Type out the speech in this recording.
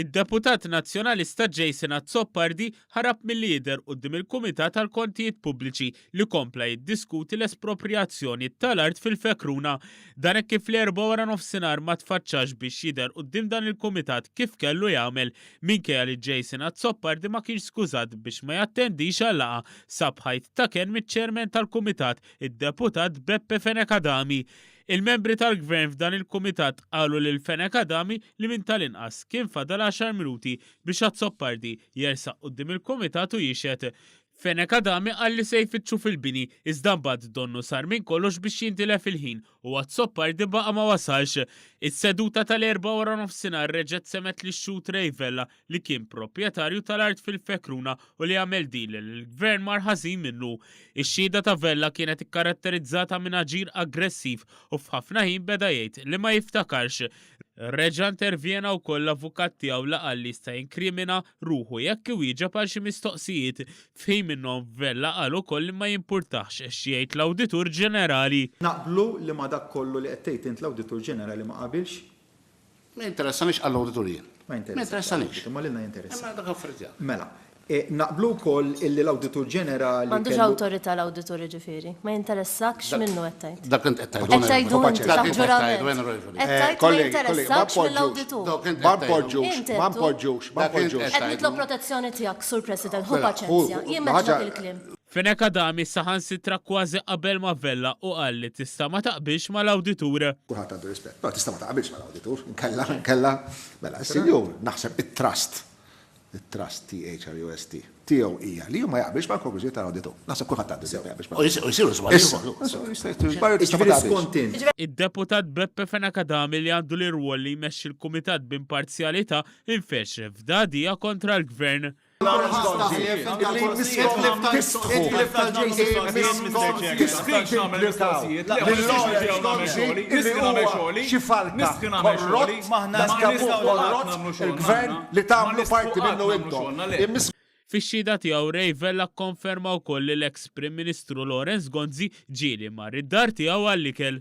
Id-deputat Nazzjonalista Jason Azzopardi ħarab milli jidher quddiem il-Kumitat għall-Kontijiet Pubbliċi li kompla jiddiskuti l-esproprjazzjoni tal-art fil-Fekruna. Dan hekk kif l-Erbgħa waranofsinhar ma tfaċċax biex jidher quddiem dan il-Kumitat kif kellu jagħmel minkejja li Jason Azzopardi ma kienx skużat biex ma jattendix għal-laqgħa sab ħajt ta' kenn miċ-Chairman tal-Kumitat, id-Deputat Beppe Fenech Adami. Il-membri tal-Gvern f'dan il-Kumitat qalu lil Fenech Adami li minn tal-inqas kien fadal għaxar minuti biex Azzopardi jersaq quddiem il-Kumitat u jixhed. Fenech Adami qal li se jfittxu fil-bini iżda mbagħad donnu sar minn kollox biex jintilef il-ħin u Azzopardi baqa' ma wasalx. Is-seduta tal-Erbgħa waranofsinhar reġgħet semgħet lix-xhud Ray Vella li kien proprjetarju tal-art fil-Fekruna u li għamel deal li l-Gvern mar ħażin minnu. Ix-xhieda ta' Vella kienet ikkaratterizzata minn aġir aggressiv u f'ħafna ħin beda jgħid li ma jiftakarx. Reġa' intervjena wkoll l-avukat tiegħu li qal li jista' jinkrimina ruħu jekk iwieġeb għal xi mistoqsijiet. F'ħin minnhom Vella qal ukoll li ma jimpurtahx x'jgħid l-Awditur Ġenerali. Naqblu li ma' dak kollu li qed tgħid int l-Awditur Ġenerali ma qabilx? Ma jinteressanix qal l-awditur jien. Ma jinteressanix. Imma lilna jinteressa. Imma dak affarijiet tiegħek. Mela, naqblu wkoll illi l-Awditur Ġenerali. M'għandux awtorità l-awditur jiġifieri. Ma jinteressakx minnu qed tgħid. Dak int qed tgħidu. Qed tgħidu inti taħt ġurament. Qed tgħid ma jinteressakx mill-awditur. Ma npoġġux, ma npoġġux, ma npoġġux. Qed nitlob protezzjoni tiegħek, Sur President, ħu paċenzja. Jien m'għedtx dak il-kliem. Fenech Adami saħansitra kważi qabel ma' Vella u qal li tista' ma taqbilx mal-awditur. Kulħadd għandu rispett, però tista' ma taqbilx mal-awditur, inkella, inkella, mela, is-sinjur, naħseb it-trust, it-trust, T-H-R-U-S-T, tiegħu hija li hu ma jaqbilx mal-konklużjonijiet tal-awditur. Naħseb kulħadd għandu dritt ma jaqbilx mal-awditur. U jsiru żbalji wkoll. Issa, jista' jsiru żbalji u tista' ma Jiġifieri taqbilx. skont int. Id-Deputat Beppe Fenech Adami li għandu l-irwol li jmexxi l-Kumitat b'imparzjalità infexx f'dagħdigħa kontra l-Gvern. Fix-xhieda tiegħu Ray Vella kkonferma wkoll li l-eks Prim Ministru Lawrence Gonzi ġieli mar id-dar tiegħu għall-ikel.